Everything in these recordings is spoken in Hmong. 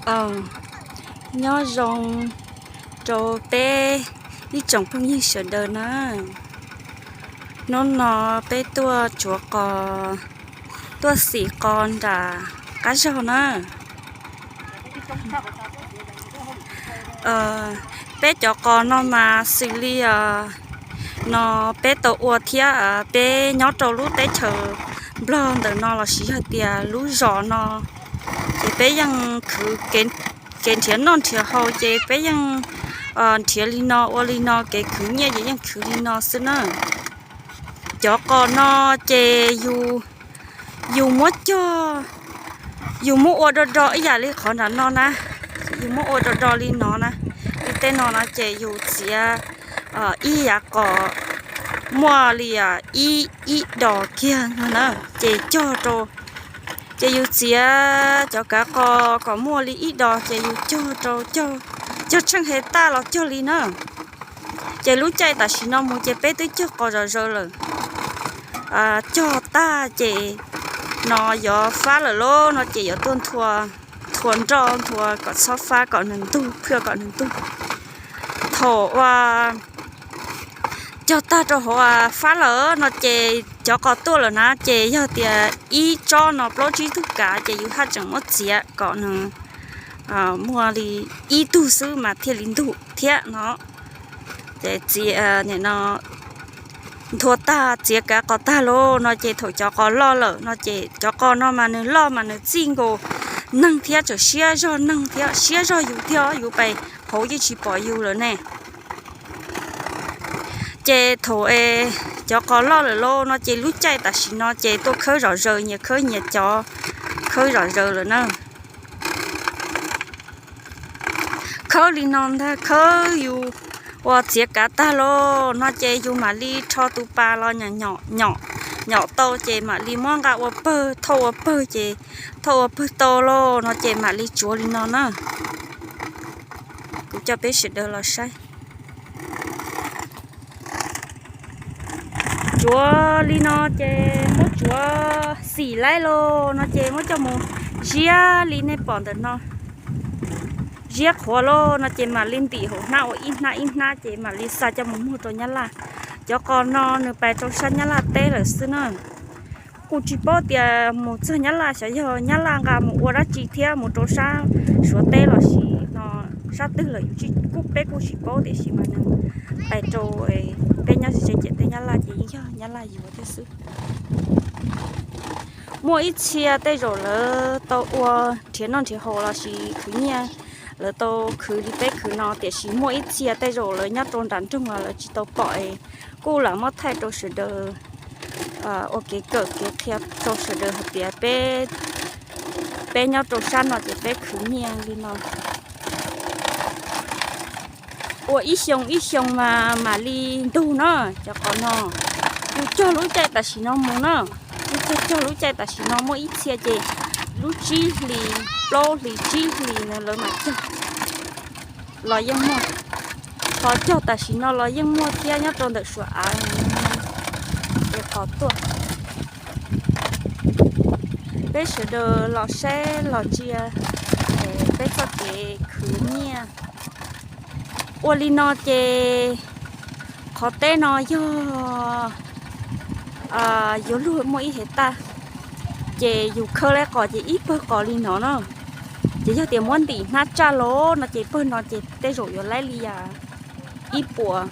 Aws, nyob zoo rau peb ib tsoom phooj ywg sawv daws na. Hnub no peb tuaj tsuav qos, tuaj xim qos nram qab zog na. Peb cov qos no mas xws li no peb tau ua thiab, peb nyob rau lub teb chaws Nplog ntawm no lossis yog tias lub zos no, ces peb yeej khwv kev nrhiav noj nrhiav haus ces peb yeej nrhiav li no ua li no, kev khwv nyiaj ces yeej khwv li no xwb na. Cov qos no ces yus, yus muab cog, yus muab ua do do ib yam li qhov nram no na, yus muab ua do do li no na, li tej no na ces yus txiav ib yav qos muaj li ib, ib dos kiag no na, ces cog rau, ces yus txiav cov kav qos kom muaj li ib dos ces yus cog rau, cog tsheej he taj los cog li na. Ces lub caij tam sim no mus ces peb twb cog qos zom zaws lawm. Cog tag ces no yuav fab lawm lauj no ces yuav tuaj nthua, nthua nroj nthua kom txhob fab kom nws ntug, phwj kom nws ntug. Thaum ua cog tag rau hauv fab lawm no ces cov qos tuaj lawm na ces yog tias ib tsob no plaub tsib tug kav ces yus haj tseem muab txiav kom nws muaj li ib tug xwb mas thiaj li ntug thiab no. Ces txiav, no, nthua tag txiav kav qos tag lauj no ces thaum cov qos loj lawm no ces cov qos no mas nws loj mas nws txij nkaus neeg thiab, tseem siab zog neeg thiab siab zog yus thiab, yus pais hauv yeej tsis pom yus lawm ne. Ces thaum cov qos loj lawm lauj no ces lub caij tam sim no ces tuaj khawb zom zaws, nyias khawb nyias cov, khawb zom zaws lawm na. Khawb li no ntag, khawb yus ua txiav kav tag lauj no ces yus mam li rho tus pas los nyom, nyom tau ces mam li muab nqa ua pawg, thauj ua pawg ces, thauj ua pawg tau lauj no ces mam li tsuav li no na. Kuv coj peb sawv daws los saib. Tsuav li no ces muab tsuav xim laib lauj no ces muab coj mus ziab li nej pom ntawm no, ziab qhuav lauj no ces mam li ntim hauv hnab ua ib hnab ib hnab ces mam li xa coj mus muag rau Nyab Laj. Cov qos no nws pais rau sab Nyab Laj teb lawm xwb na. Kuj tsis paub tias mus txog Nyab Laj xyov yog Nyab Laj nqa mus ua dab tsi thiab mus rau sab Suav teb lossis no sab twg lawm yus tsis, kuj peb kuj tsis paub tiam sis mas nws pais rau peb nyob ze ze ciam teb Nyab Laj ces yeej yog Nyab Laj yuav thiab xwb. Muaj ib txhia tej zaum lawv tau ua nrhiav noj nrhiav haus lossis khwv nyiaj, lawv tau khwv li peb khwv no tiam sis muaj ib txhia tej zaum lawv nyob rau nram nroog los lawv tsis tau pom es kuj lam muab thaij rau sawv daws ua kev kawm kev qhia rau sawv daws hais tias peb, peb nyob rau sab no ces peb khwv nyiaj li no. Ua ib xyoo ib xyoo mas mam li ntug na cov qos no. Yus cog lub caij tam sim no mus na, yus cog cog lub caij tam sim no muaj ib txhia ces lub tsib hlis, plaub hlis tsib hlis no lawv mam cog los yeej muaj. Qos cog tam sim no los yeej muaj thiab nyob rau ntawm Suav av es qos tuaj. Peb sawv daws los saib los ntsia peb txoj kev khwv nyiaj. Ua li no ces qhov teb no yog yuav luag muaj ib hais taj, ces yus khawb laib qos ces ib pawg qos li no na. Ces yog tias muab ntim hnab tsaj los no ces pawg no ces tej zaum yuav laib li ib puas,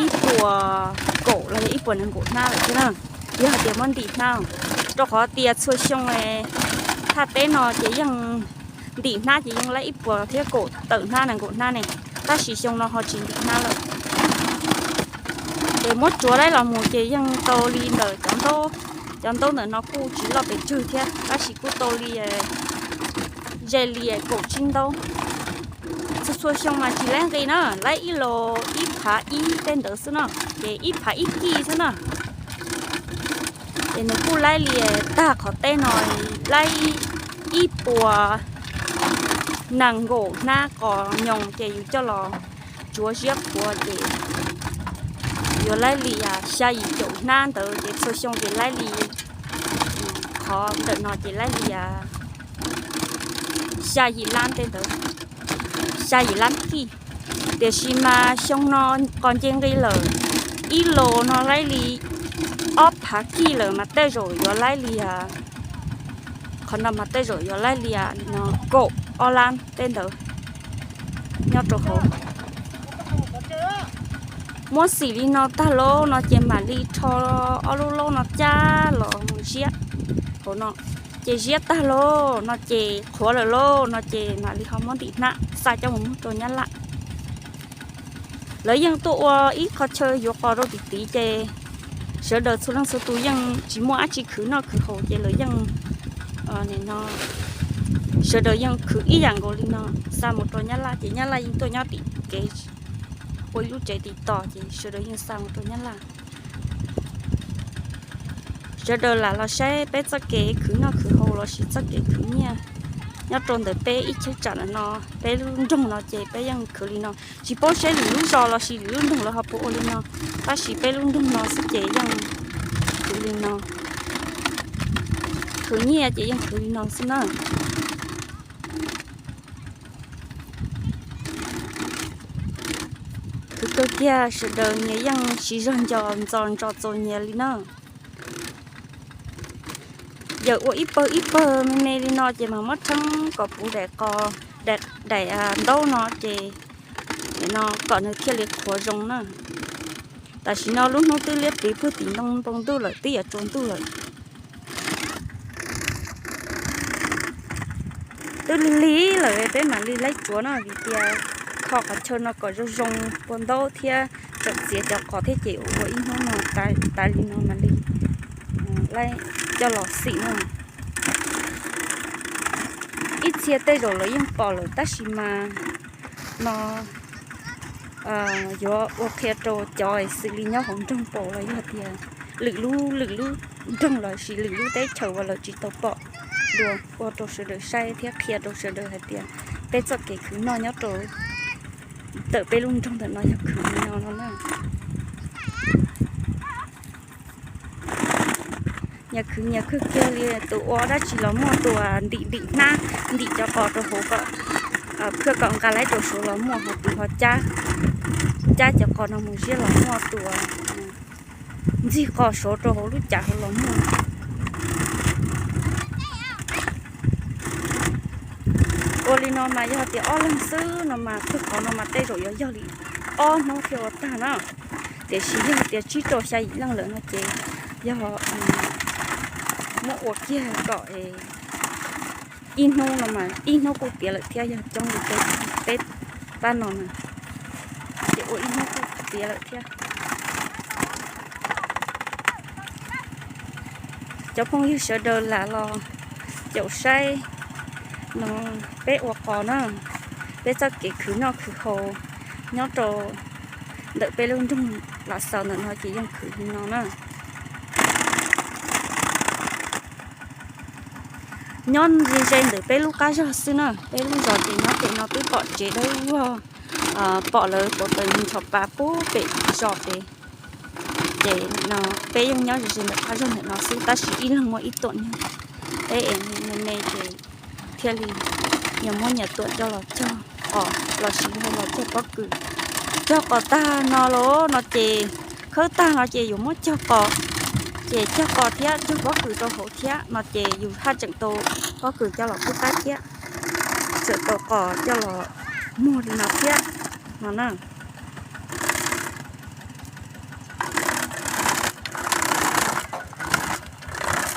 ib puas kaum los yog ib puas nees nkaum hnab lawm thiab na. Yog hais tias muab ntim hnab, rau qhov tias txhua xyoo thaj teb no ces yeej ntim hnab ces yeej laib ib puas thiab kaum tawm hnab nees nkaum hnab ne, tab sis xyoo no ho tsis ntim hnab lawm. Ces muab tsuav laib los mus ces yeej tau li ntawm cov ntaub, cov ntaub ntawm no kuj tsis loj pes tsawg thiab tab sis kuj tau li ze li kaum tsib ntaub. Txhua txhua xyoo mas tsis laib nqi na, laib ib los ib phav ib tej ntawd xwb na, ces ib phav ib kij xwb na. Ces nws kuj laib li tag qhov teb no, laib ib puas nees nkaum hnab qos nyoos ces yus coj los tsuav ziab qhuav ces yuav laib li xya yim caum hnab ntawd ces txhua xyoo ces laib li, qhov ntawm no ces laib li xya yim lab tej ntawd, xya yim lab kij. Tiam sis mas xyoo no qos nce nqi lawm, ib los no laib li ob phav kij lawm mas tej zaum yuav laib li, qhov no mas tej zaum yuav laib li no kaum ob lab tej ntawd nyob rau hauv. Muab xim li no tag lauj no ces mam li rho ob lub laub no cab los mus ziab hauv no. Ces ziab tag lauj no ces qhuav lawm lauj no ces mam li ho muab ntim hnab xa coj mus muag rau Nyab Laj. Lawv yeej tuaj ua ib qho chaw yuav qos rau tim tid ces sawv daws txhua leej txhua tus yeej tsis muaj dab tsi khwv noj khwv haus ces lawv yeej, sawv daws yeej khwv ib yam nkaus li no, xa mus rau Nyab Laj ces Nyab Laj yeej tuaj nyob tim kev ua ib lub tsev tim tos ces sawv daws yeej xa mus rau Nyab Laj. Sawv daws lam los saib peb txoj kev khwv noj khwv haus lossis txoj kev khwv nyiaj nyob rau ntawm peb ib cheeb tsam no, peb lub nroog no ces peb yeej khwv li no. Tsis paub seb lwm lub zos lossis lwm lub nroog lawv ho puas ua li no, tab sis peb lub nroog no xwb ces yeej khwv li no. Khwv nyiaj ces yeej khwv li no xwb na. Khwv kawg kiag, sawv daws nyias yeej siv zog nco ntxos ntsos txaus nyias li na. Yawm ua ib pawg ib pawg me me li no ces mas muab rheeb kom puv daim qos, daim ntaub no ces no kom nws thiaj li qhuav zoo na. Tam sim no lub hnub twb liab pliv puag tim ntoo npoo ntuj lawm, twb yuav tsaus ntuj lawm. Twb lig lig lawm peb mam li laib tsuav no vim tias kho qhov chaw no kom zoo zoo ua ntaub thiab tseem txiav cov qos thiab ces ua ib hnub no tas li no mam li laib coj los xim no. Ib txhia tej zaum lawv yeej pom lawm tab sis mas no yuav ua qhia rau cov xws li nyob hauv nroog pom los yog tias lwm lub lwm lub nroog lossis lwm lub teb chaws uas lawv tsis tau pom dua ua rau sawv daws saib thiab qhia rau sawv daws hais tias peb txoj kev khwv noj nyob rau ntawm peb lub nroog ntawm no yog khwv li no no na. Nyias khwv nyias kawg kiag li, tus ua dab tsi los muaj, tus ntim ntim hnab ntim cov qos rau hauv kom phaj kom nqa laib rau saud los muaj, ho tus ho cab cov qos no mus ziab los muaj, tus ntxig qos saud rau hauv lub cav hauv los muaj. Ua li no mas yog tias ob leeg xwb no mas tug qos no mas tej zaum yuav yog li ob hnub thiaj ua tag na. Tiam sis yog tias tsib rau xya yim leej lawm no ces yog muab ua kiag kom ib hnub no mas ib hnub kuj tiav lawm thiab, yog coob li peb pab no na ces ua ib hnub kuj tiav lawm thiab. Cov phooj ywg sawv daws lam los caum saib no peb ua qos na, peb txoj kev khwv noj khwv haus nyob rau ntawm peb lub nroog Lav Xaus ntawm no ces yeej khwv li no na. Nyob ze ze ntawm peb lub qab zog xwb na, peb lub zos ces nyob pem no twb pom tsev dawb vog, pom lawv tau taws nrho pa puag pem zos pem. Ces no peb yeej nyob ze ze ntawm qab zog ntawm no xwb tab sis ib leeg muaj ib tuam nyuag, peb es me me ces thiaj li nyias muab nyias tuam coj los cog qos lossis yog los cog pob kws. Cog qos tag no los no ces khawb tag no ces yus muab cog qos, ces cog qos thiab cog pob kws rau hauv thiab no ces yus haj tseem tau pob kws coj los pub qaib thiab, tseem tau qos coj los muag li no thiab no na.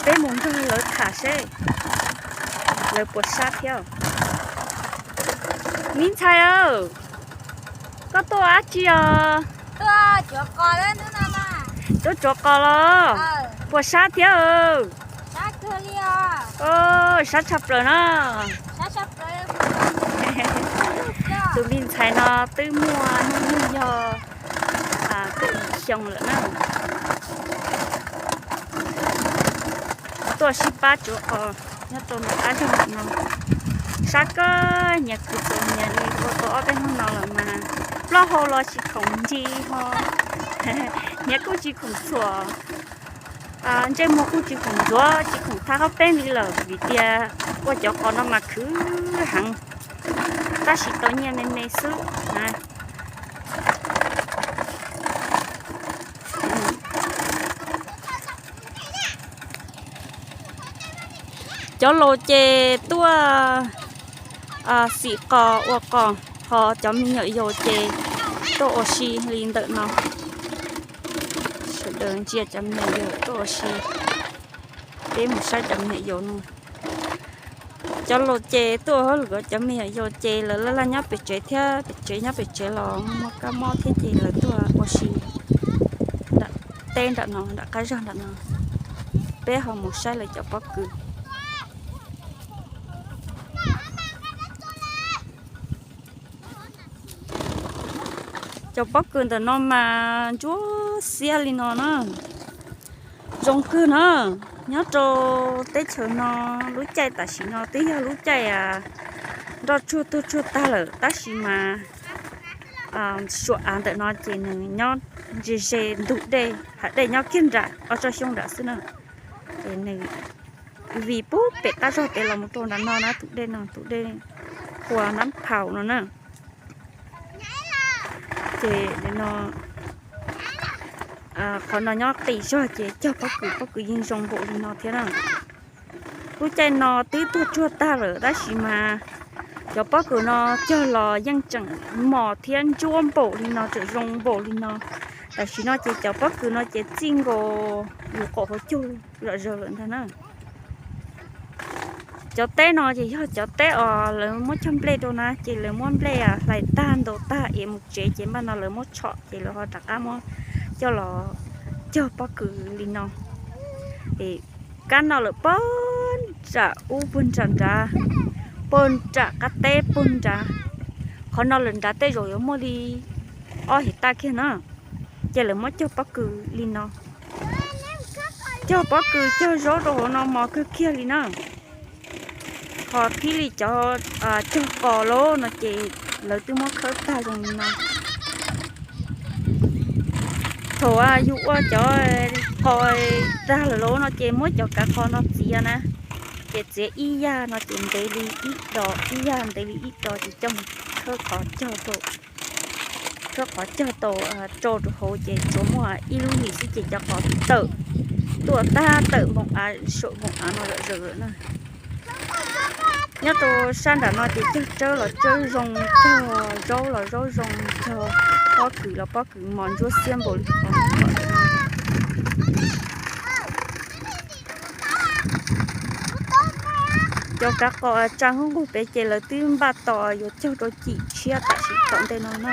Peb mus nrog lawv tham seb lawv puas sab thiab. Me ntxhais aw, koj tuaj ua dab tsi os? Tuaj tsuav qos los? Puas sab thiab? Sab tshaj plaws na. Tus me ntxhais no twb muaj hnub nyoog yog kaum xyoo lawm na. Tuaj sib pab tsuav qos nyob rau ntawm qab zog no. Sab kawg, nyias khwv txom nyem li ua tau ob peb hnub no lawm mas plaub hau los tsis khoom ncig ho, hniav kuj tsis khoom txhuam. Ntsej muag kuj tsis khoom ntxuav tsis khoom thab qab peeb li lawm vim tias ua cov qos no mas khwv heev, tab sis tau nyiaj me me xwb. Cov laus ces tuaj xim qos ua qos, ho cov me nyuam yaus ces tuaj ua si li ntawm no. Sawv daws ntsia cov me nyuam yaus tuaj ua si. Peb mus saib cov me nyuam yaus no. Cov laus ces tuaj hauj lwm, cov me nyuam yaus ces lawv laj laj nyob pem tsev thiab, pem tsev nyob pem tsev los muaj kab mob thiab ces lawv tuaj ua si nram teb nram no, nram qab zog nram no. Peb ho mus saib lawv cov pob kws. Cov pob kws ntawm no mas ntsuab xiab li no na. Zoo kawg na. Nyob rau teb chaws no, lub caij tam sim no twb yog lub caij nroj tsuag tuag tsuag tag lawm tab sis mas suam av ntawm no ces nws nyob ze ze ntug dej, hav dej nyob kiag nram ob tsob xyoob nram xwb na. Ces nws vim pub pem qab zog pem los mus rau nram no na, tus dej no tus dej Hua Nab Phau no na. Ces no qhov no nyob qis zog ces cog pob kws, pob kws yeej zoo npaum li no thiab na. Lub caij no twb tuag tsuag tag lawm tab sis mas cov pob kws no cog los yeej tseem mos thiab ntsuab npaum li no, tseem zoo npaum li no. Tam sim no ces cov pob kws no ces txij nkaus yus qaum hauv caug zom zaws lawm ntag na. Cov teb no ces yog cov teb os lawv muab cog nplej rau na, ces lawv muab nplej hlais tag ntaus tag es mus tsev ces npaj no lawv muab tshom ces lawv ho rov qab muab coj los cog pob kws li no. Es kab no lawm puag nram ub puag nram nrad, puag nram qab teb puag nrad. Qhov no lawm nrad tej zaum yuav muaj li ob hais taj kiag na, ces lawv muab cog pob kws li no. Cog pob kws cog zaub rau hauv no mos kawg kiag li na. Ho thiaj li cov cog qos lauj no ces lawv twb muab khawb tag zoo li no. Thaum yus ua cov qos tag lawm lauj no ces muab cov kav qos no txiav na, ces txiav ib yag no ces ntev li ib do, ib yag ntev li ib do ces coj mus khawb qos cog rau, khawb qos cog tau rau rau hauv ces tsuas muaj ib lub hlis xwb ces cov qos tawm tuaj tag tawm npoo av saum npoo av no zom zaws lawm na. Nyob rau sab nram no ces cog tsawb los tsawb zoo, cog zaub los zaub zoo, cog pob kws los pob kws mos ntsuab xiab npaum li qhov. Cov kav qos tsa nqug nqug pem ces lawv twb npaj tos yuav cog rau cim tshiab tam sim tom ntej no na.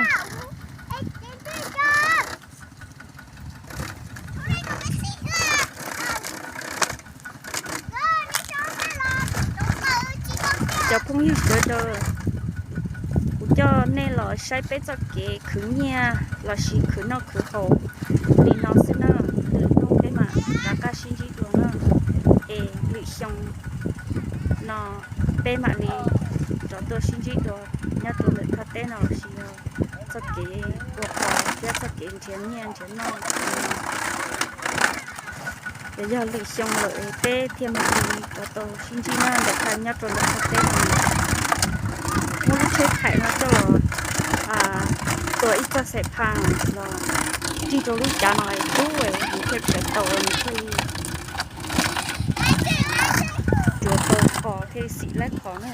Cov phooj ywg sawv daws, kuv coj nej los saib peb txoj kev khwv nyiaj lossis khwv noj khwv haus li no xwb na. Lwm hnub peb mam rov qab sib ntsib dua na. Es lwm xyoo no peb mam li rov tuaj sib ntsib dua nyob rau ntawm thaj teb no lossis yog txoj kev ua qos thiab txoj kev nrhiav nyiaj nrhiav noj. Ces yog lwm xyoo lawm peb thiaj mam li rov tau sib ntsib na ntawm thaj nyob rau ntawm thaj teb no. Muab lub tsheb thaim no coj los tua ib txoj xaim phaj los nrig rau lub cav no es tub nws thiaj tshawv tau nws thiaj li tsuav tau qos thiaj xim laib qos na.